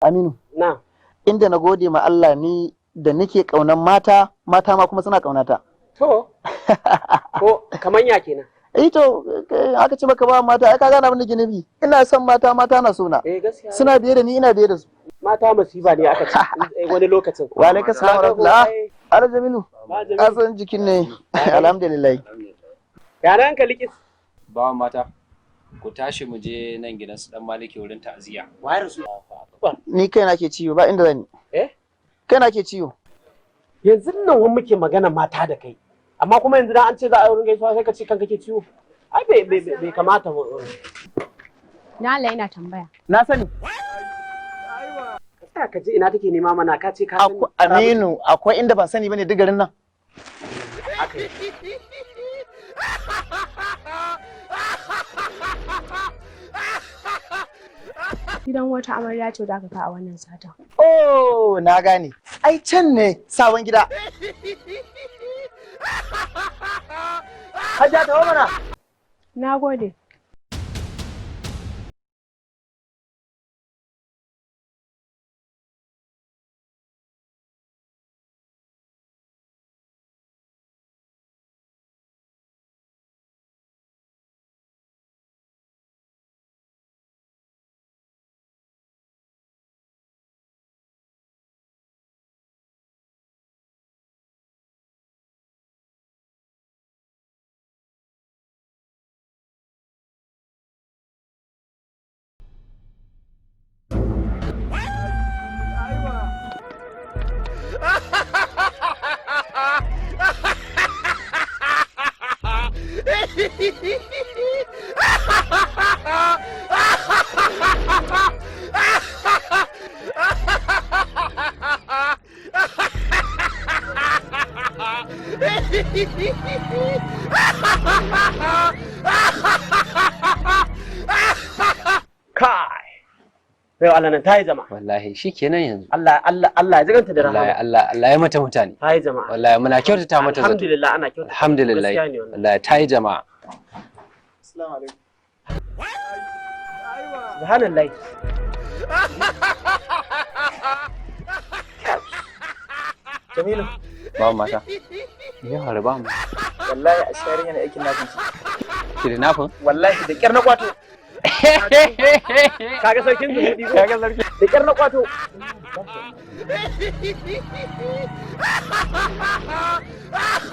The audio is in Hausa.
Aminu. Na. Inda na gode ma Allah ni da nake kaunan mata, mata ma kuma suna kaunata. To. Ko kaman ya kenan. Eh to, aka ce maka ba mata, ai ka gane abin da ke nufi. Ina son mata, mata na sona. Eh gaskiya. Suna biye da ni, ina biye da su. Mata masifa ne aka ce wani lokacin. Wa alaikum salam wa rahmatullah. Ala Jamilu. Ba Jamilu. Ka san jikin ne. Alhamdulillah. Yaran ka likis. Bawan mata, ku tashi mu je nan gidan su dan Maliki wurin ta'aziyya. Wayar su. Ni kaina ke ciwo ba inda zan yi. Eh? Kaina ke ciwo. Yanzu nan wani muke magana mata da kai. Amma kuma yanzu dan an ce za a yi wurin gaisuwa sai ka ce kanka ke ciwo. Ai bai kamata ba. Na Allah ina tambaya. Na sani. Ka tsaya ka ji ina take nema mana ka ce ka sani. Aminu, akwai inda ban sani bane duk garin nan. Haka yi. Gidan wata amarya ce da aka kawo a wannan satin. Oh, na gane. Ai can ne sabon gida. Hajiya tawo mana. Na gode. Kai. Bai Allah nan ta yi jama'a. Wallahi shikenan yanzu. Allah Allah Allah ya jiganta da Wallahi rahama. Allah Allah ya mata mutane. Ta yi jama'a. Wallahi muna kyautata mata zato. Alhamdulillah ana kyautata. Alhamdulillah. Gaskiya ne wannan. Wallahi ta yi jama'a. Assalamu alaikum. Subhanallah. Jamilu, Bawan mata. Me ya faru ba mu? wallahi a sharin yana aikin nafin ci. Kidnapping? Wallahi da kyar na kwato. Kaga sarkin zumuɗi ko? Kaga sarki. Da kyar na kwato.